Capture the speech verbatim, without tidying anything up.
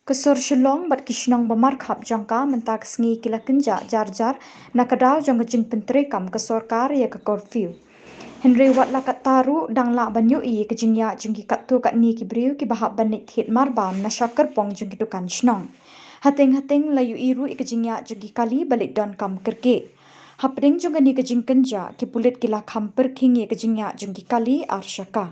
Ka sor Shillong bad ki shnong ba markhap jong ka mynta ka sngi ki la kynjah jar jar na ka daw jong ka jingpyntreikam ka sorkar ïa ka curfew. Hynrei wat la katta ruh dang lah ban ïohi ïa ka jingïaid jong ki katto katne ki briew kiba hap ban leit thied marbam na sha kyrpong jong ki dukan shnong. Hateng hateng la ïohi ruh ïa ka jingïaid jong ki kali ba leit donkam kyrkieh. Hapdeng jong kane ka jingkynjah, ki pulit ki la kham pyrkhing ïa ka jingïaid jong ki kali ar shaka.